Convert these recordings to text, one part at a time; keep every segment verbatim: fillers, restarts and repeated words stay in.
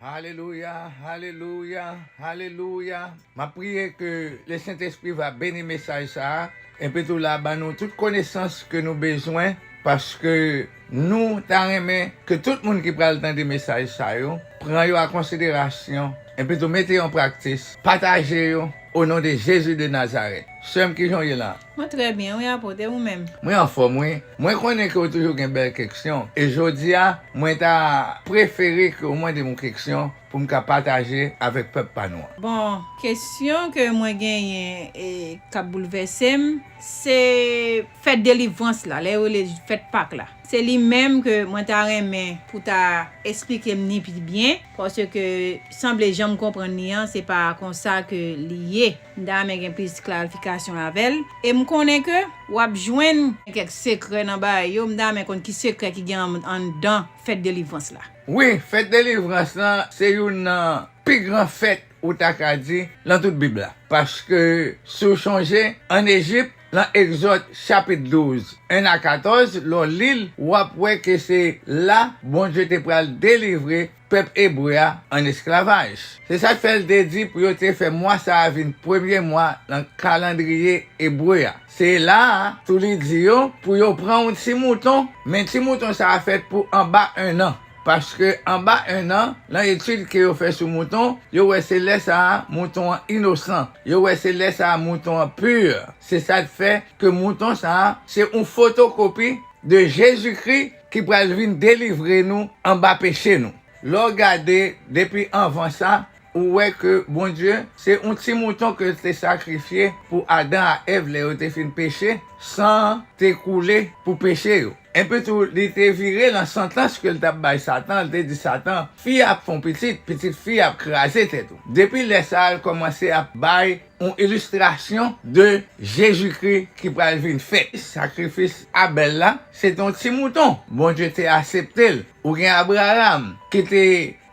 Alelouya, alelouya, alelouya. M ap priye ke Lesentespri va beni mesaj sa a, epi tou la ban nou tout konesans ke nou bezwen, paske nou ta renmen ke tout moun ki pral tande mesaj sa yo, pran yo a konsiderasyon, epi tou mete yo an praktis, pataje yo, o non de Jezi de Nazarèt. Sè m, kijan w ye la? Mwen trè byen, wi, apot, e ou menm? Mwen anfòm, wi. Mwen konnen ke w toujou gen bèl keksyon. E jodi a, mwen ta prefere ke w mande m yon keksyon pou m ka pataje avèk pèp pa nou an. Bon, kesyon ke mwen genyen e k ap boulvèse m, se fèt delivrans la, lè yo rele fèt Pak la. Se li menm ke mwen ta renmen pou ta esplike m ni pi byen, paske sanble jan m konprann li an, se pa konsa ke li ye. M ta renmen gen plis klarifikasyon avè l. E m konnen ke w ap jwenn kèk sekrè nan bagay yo. M ta renmen konn ki sekrè ki gen ann-, anndan fèt delivrans la. Wi, fèt delivrans lan se youn nan pi gran fèt, ou ta ka di, nan tout Bib la. Paske, si w chonje, ann Ejip, nan Egzòd chapit douz, en a katòz, lè w li l, w ap wè ke se la Bondye te pral delivre pèp ebre a ann esklavaj. Se sa k fè l te di pou yo te fè mwa sa a vin premye mwa nan kalandriye ebre a. Se la a tou li di yo pou yo pran yon ti mouton, men ti mouton sa a fèt pou anba en an. Paske anba en an, nan etid ke yo fè sou mouton, yo wè se lè sa a mouton an inosan. Yo wè se lè sa a mouton an pi. Se sa k fè ke mouton sa a se yon fotokopi de Jezikri ki pral vin delivre nou anba peche nou. Lè w gade depi anvan sa, ou wè ke Bondye se yon ti mouton ke l te sakrifye pou Adan a Èv lè yo te fin peche, san an te koule pou peche yo. Epi tou, li te vire nan santans ke l t ap bay Satan, l te di Satan, fi a ap fè yon pitit, pitit fi a ap kraze tèt ou. Depi lè sa a, l kòmanse ap bay yon ilistrasyon de Jezikri ki pral vin fèt. Sakrifis Abèl la, se te yon ti mouton. Bondye te aksepte l. Ou gen Abraram ki te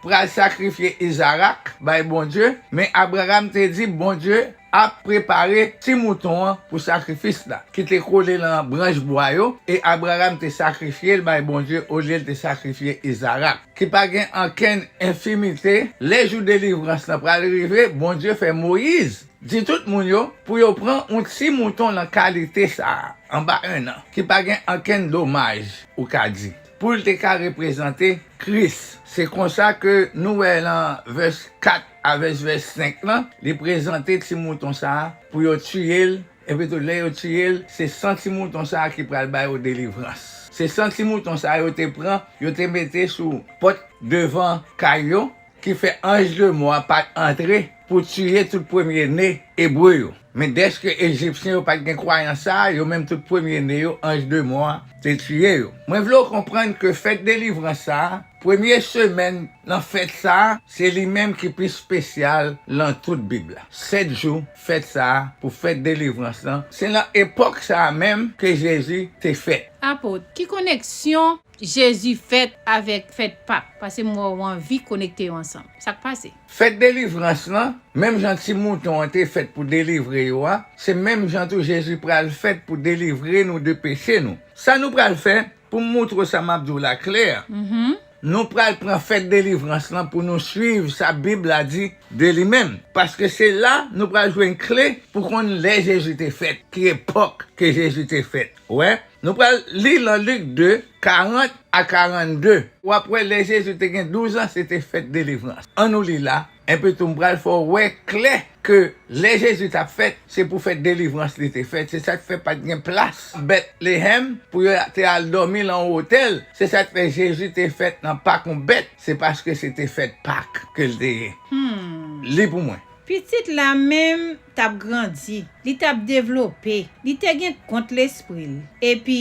pral sakrifye Izarak bay Bondye, men Abraram te di Bondye ap prepare ti mouton an pou sakrifis la, ki te kole nan branch bwa yo, e Abraram te sakrifye l bay Bondye olye l te sakrifye Izarak. Ki pa gen ankenn enfimite, lè jou delivrans lan pral rive, Bondye fè Moyiz di tout moun yo pou yo pran yon ti mouton nan kalite sa a, anba en an, ki pa gen ankenn domaj, ou ka di, pou l te ka reprezante Kris. Se konsa ke nou wè nan vès kat avèk vès senk lan, li prezante ti mouton sa a pou yo tiye l, epi tou lè yo tiye l, se san ti mouton sa a ki pral ba yo delivrans. Se san ti mouton sa a yo te pran, yo te mete sou pòt devan kay yo, ki fè anj de mò a pa t antre pou tiye tout premye ne ebre yo. Men dèske Ejipsyen yo pa t gen kwayans sa a, yo menm tout premye ne yo, anj de mò a te tiye yo. Mwen vle w konprann ke fèt delivrans sa a, premye semèn nan fèt sa a, se li menm ki pi espesyal nan tout Bib la. Sèt jou fèt sa a pou fèt delivrans lan, se nan epòk sa a menm ke Jezi te fèt. Apot, ki koneksyon Jezi fèt avèk fèt Pak? Paske m wè w anvi konekte yo ansanm. Sa k pase? Fèt delivrans lan, menm jan ti mouton an te fèt pou delivre yo a, se menm jan tou Jezi pral fèt pou delivre nou de peche nou. Sa nou pral fè, pou m moutre w sa m ap di w la klè, nou pral pran fèt delivrans lan pou nou swiv sa Bib la di de li menm. Paske se la nou pral jwenn kle pou konn lè Jezi te fèt, ki epòk ke Jezi te fèt. Ou wè? Nou pral li nan Lik de, karant a karannde. W ap wè lè Jezi te gen douz an, se te fèt delivrans. Ann nou li la, epi tou m pral fè w wè klè ke lè Jezi t ap fèt, se pou fèt delivrans li te fèt. Se sa k fè pa t gen plas Betlehèm pou yo te al dòmi nan yon otèl. Se sa k fè Jezi te fèt nan Pak yon bèt. Se paske se te fèt Pak ke l te ye. Hmm. Li pou mwen. Pitit la menm t ap grandi, li t ap devlope, li te gen kont lespri l, epi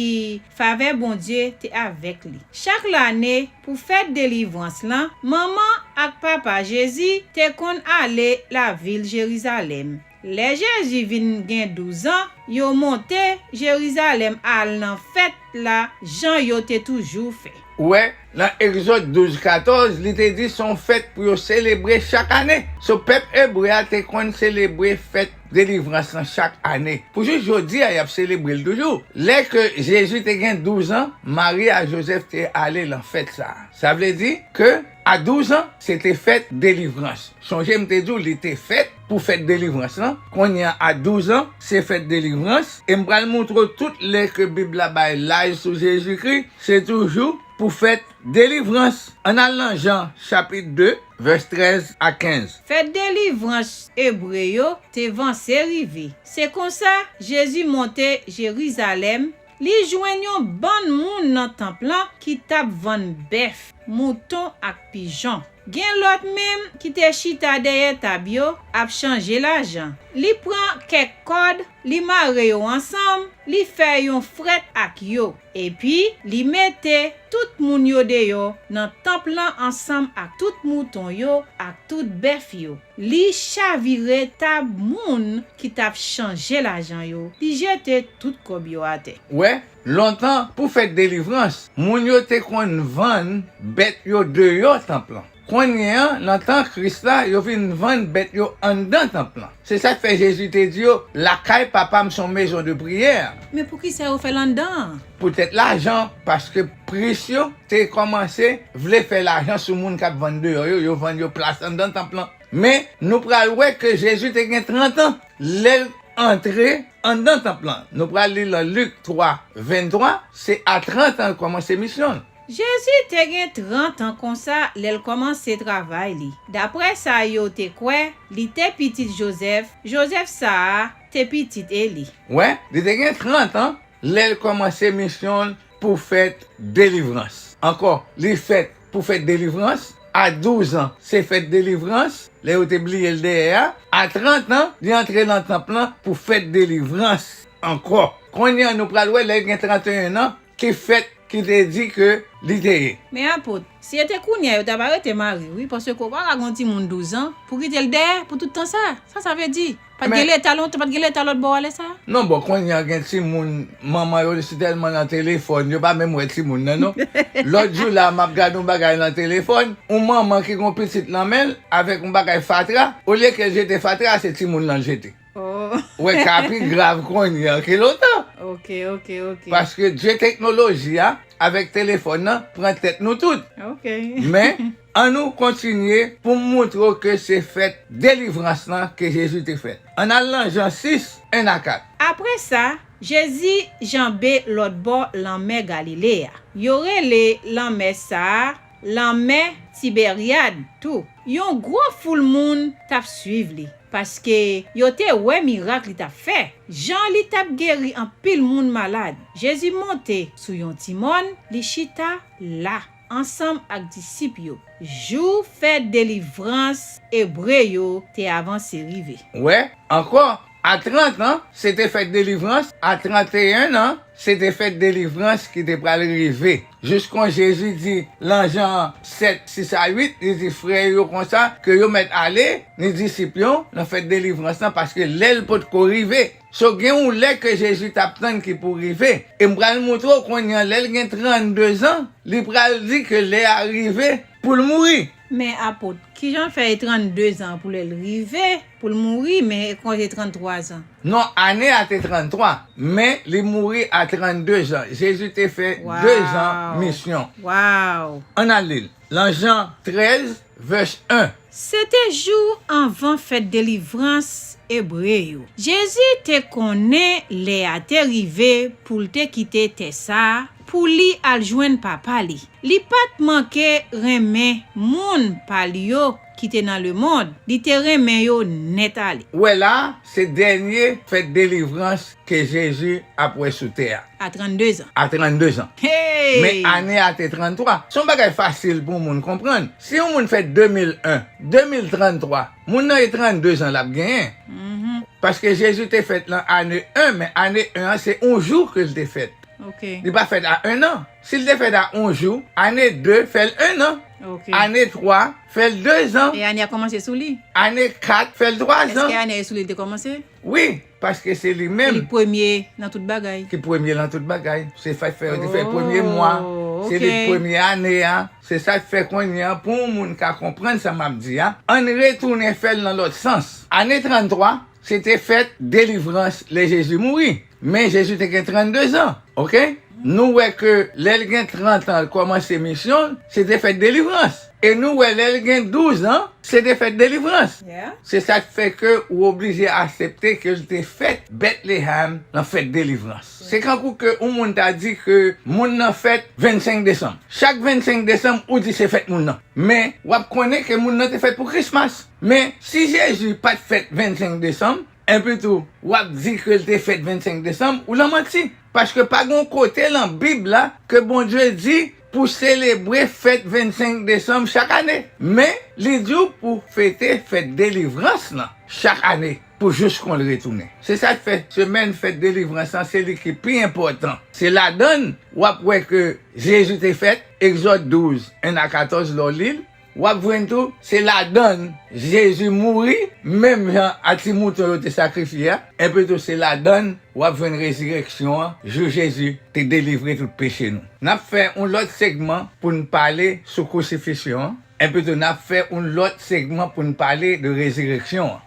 favè Bondye te avèk li. Chak lane, pou fèt delivrans lan, manman ak papa Jezi te konn ale lavil Jerizalèm. Lè Jezi vin gen douz an, yo monte Jerizalèm al nan fèt la jan yo te toujou fè. Ou wè, nan Egzòd douz katòz, li te di se yon fèt pou yo selebre chak ane. So, pèp ebre a te konn selebre fèt delivrans lan chak ane. Pou jis jodi a, y ap selebre l toujou. Lè ke Jezi te gen douz an, Mari ak Jozèf te ale nan fèt sa a. Sa vle di ke a douz an, se te fèt delivrans. Sonje m te di w li te fèt pou fèt delivrans lan. Kounye a, a douz an, se fèt delivrans. E m pral montre w tout lè ke Bib la bay laj sou Jezikri, se toujou pou fèt delivrans. Ann al nan Jan, chapit de, vès trèz a kenz. Fèt delivrans ebre yo te vanse rive. Se konsa, Jezi monte Jerizalèm, li jwenn yon bann moun nan tanp lan ki t ap vann bèf, mouton ak pijon. Gen lòt menm ki te chita dèyè tab yo ap chanje lajan. Li pran kèk kòd, li mare yo ansanm, li fè yon frèt ak yo. Epi, li mete tout moun yo deyò nan tanp lan ansanm ak tout mouton yo ak tout bèf yo. Li chavire tab moun ki t ap chanje lajan yo, li jete tout kòb yo atè. Wè, lontan, pou fèt delivrans, moun yo te konn vann bèt yo deyò tanp lan. Kounye a, nan tan Kris la, yo vin vann bèt yo anndan tanp lan. Se sa k fè Jezi te di yo, lakay Papa m se yon maison de prière. Men poukisa yo fè l anndan an? Poutèt lajan, paske pris yo te kòmanse vle fè lajan sou moun k ap vann deyò yo, yo vann yo plas anndan tanp lan. Men, nou pral wè ke Jezi te gen trant an lè l antre anndan tanp lan. Nou pral li nan Lik twa venntwa, se a trant an l kòmanse misyon l. Jezi te gen trant an konsa lè l kòmanse travay li. Daprè sa yo te kwè, li te pitit Jozèf, Jozèf sa a te pitit Eli. Wè, li te gen trant an lè l kòmanse misyon l pou fèt delivrans. Ankò, li fèt pou fèt delivrans. A douz an, se fèt delivrans, lè yo te bliye l dèyè a. A trant an, li antre nan tanp lan pou fèt delivrans ankò. Kounye a, nou pral wè lè l gen tranteyen an, ki fèt ki te di ke li te ye. Men apot, si se te kounye a, yo t ap arete Mari, wi, paske w pa ka gen yon timoun douz an pou kite l dèyè pou tout tan sa. Sa sa vle di? Pa t gen leta lontan, pa t gen leta lòt bò a lè sa? Non, bon, kounye a gen timoun, manman yo si tèlman nan telefòn, yo pa menm wè timoun nan, non. Lòt jou la, m ap gade yon bagay nan telefòn, yon manman ki gen yon pitit nan men l, avèk yon bagay fatra, olye ke l jete fatra a, se timoun lan l jete. Oh. Ou wè, ka pi grav kounye a ke lontan. Ok, ok, ok. Paske dye teknoloji a, avèk telefòn nan, pran tèt nou tout. Ok. Men, ann nou kontinye pou m montre w ke se fèt delivrans lan ke Jezi te fèt. Ann al nan Jan sis, en a kat. Apre sa, Jezi janbe lòt bò lanmè Galile a. Yo rele lanmè sa a lanmè Tiberyad tou. Yon gwo foul moun t ap suiv li, paske yo te wè mirak li t ap fè, jan li t ap geri anpil moun malad. Jezi monte sou yon ti mòn, li chita la ansanm ak disip yo, jou fèt delivrans ebre yo te avanse rive. Wè, ankò, a trant an, se te fèt delivrans, a tranteyen an, se te fèt delivrans ki te pral rive. Jiskan Jezi di, lan Jan sèt, sis a uit, li di frè yo konsa, ke yo mèt ale, ni disip yo, nan fèt delivrans lan, paske lè l potko rive. So, gen yon lè ke Jezi t ap tann ki pou rive. E m pral montre w kounye a, lè l gen trannde zan, li pral di ke lè a rive pou l mouri. Men apot, kijan l fè e trannde zan pou lè l rive, pou l mouri, men e konn se tranntwa zan? Non, ane a te tranntwa, men li mouri a trannde zan. Jezi te fè de zan misyon. Waw! Ann al li l. Lan Jan trèz, vès en. Se te jou anvan fèt delivrans ebre yo. Jezi te konnen lè a te rive pou l te kite tè sa a pou li al jwenn Papa li. Li pa t manke renmen moun pa l yo ki te nan lemonn, li te renmen yo nèt ale. Ou wè la, se dènye fèt delivrans ke Jezi ap wè sou tè a. A trannde zan. A trannde zan. Hey! Men ane a te tranntwa. Se yon bagay fasil pou yon moun konprann. Si yon moun fèt de mil en, de mil tranntwa, moun nan e trannde zan l ap genyen. Mhm. Paske Jezi te fèt nan ane en, men ane en an, se yon jou ke l te fèt. Ok. Li pa fèt a en an. Si l te fèt a yon jou, ane de fè l en an. Ok. Ane twa fè l de zan. E ane a kòmanse sou li? Ane kat fè l twa zan. Èske ane a sou li l te kòmanse? Wi, paske se li menm. Li premye nan tout bagay. Ki premye nan tout bagay. Se fè, fè, te fè premye mwa. Oh. Se de premye ane a. Se sa k fè kounye a, pou yon moun ka konprann sa m ap di a, ann retounen fè l nan lòt sans. Ane tranntwa, se te fèt delivrans lè Jezi mouri. Men Jezi te gen trannde zan, oke? Nou wè ke lè l gen trant an, l kòmanse misyon l, se te fèt delivrans. E nou wè lè l gen douz an, se te fèt delivrans. Se sa k fè ke ou oblije aksepte ke l te fèt Betlehèm nan fèt delivrans. Se kankou ke yon moun ta di ke moun nan fèt vennsenk desanm. Chak vennsenk desanm, ou di se fèt moun nan. Men, w ap konnen ke moun nan te fèt pou Krismas. Men, si Jezi pa t fèt vennsenk desanm, enpi tou, w ap di ke l te fèt vennsenk desanm, ou nan manti. Paske pa gen yon kote nan Bib la ke Bondye di pou selebre fèt vennsenk desanm chak ane. Men, li di w pou fete fèt delivrans lan chak ane pou jous kon l retounen. Se sa k fè semèn fèt delivrans lan, se li ki pi enpòtan. Se ladan l w ap wè ke Jezi te fèt, Egzòd douz, en a katòz, lè w li l, w ap jwenn tou, se ladan l Jezi mouri, menm jan a ti mouton yo te sakrifye a, enpi tou se ladan l w ap jwenn rezireksyon an, jou Jezi te delivre tout peche nou. N ap fè yon lòt segman pou n pale sou krusifisyon an, enpi tou n ap fè yon lòt segman pou n pale de rezireksyon an.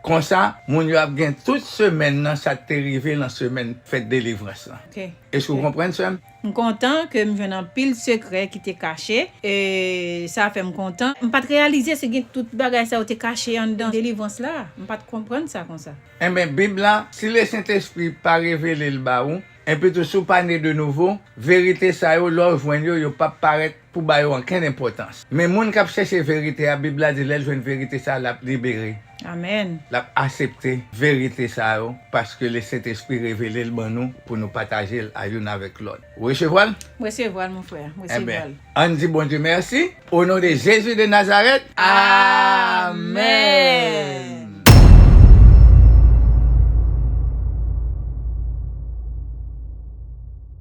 Konsa, moun yo ap gen tout semèn nan sa k te rive nan semèn fèt delivrans lan. Èske w konprann, sè m? M kontan ke m jwenn anpil sekrè ki te kache, e sa fè m kontan. M pa t reyalize se gen tout bagay sa yo te kache anndan delivrans la. M pa t konprann sa konsa. Enben, Bib la, si Lesentespri pa revele l ba ou, enpi tou si w pa ne de nouvo, verite sa yo, lè w jwenn yo, yo p ap parèt pou ba yo ankenn enpòtans. Men moun k ap chèche verite a, Bib la di lè l jwenn verite sa, l ap libere. L ap aksepte verite sa yo, paske Lesentespri revele l ban nou pou nou pataje l a youn avèk lòt. Ou resevwa l? M resevwa l, mon frè. M resevwa l. Ann di Bondye mèsi. O non de Jezi de Nazarèt. Amèn.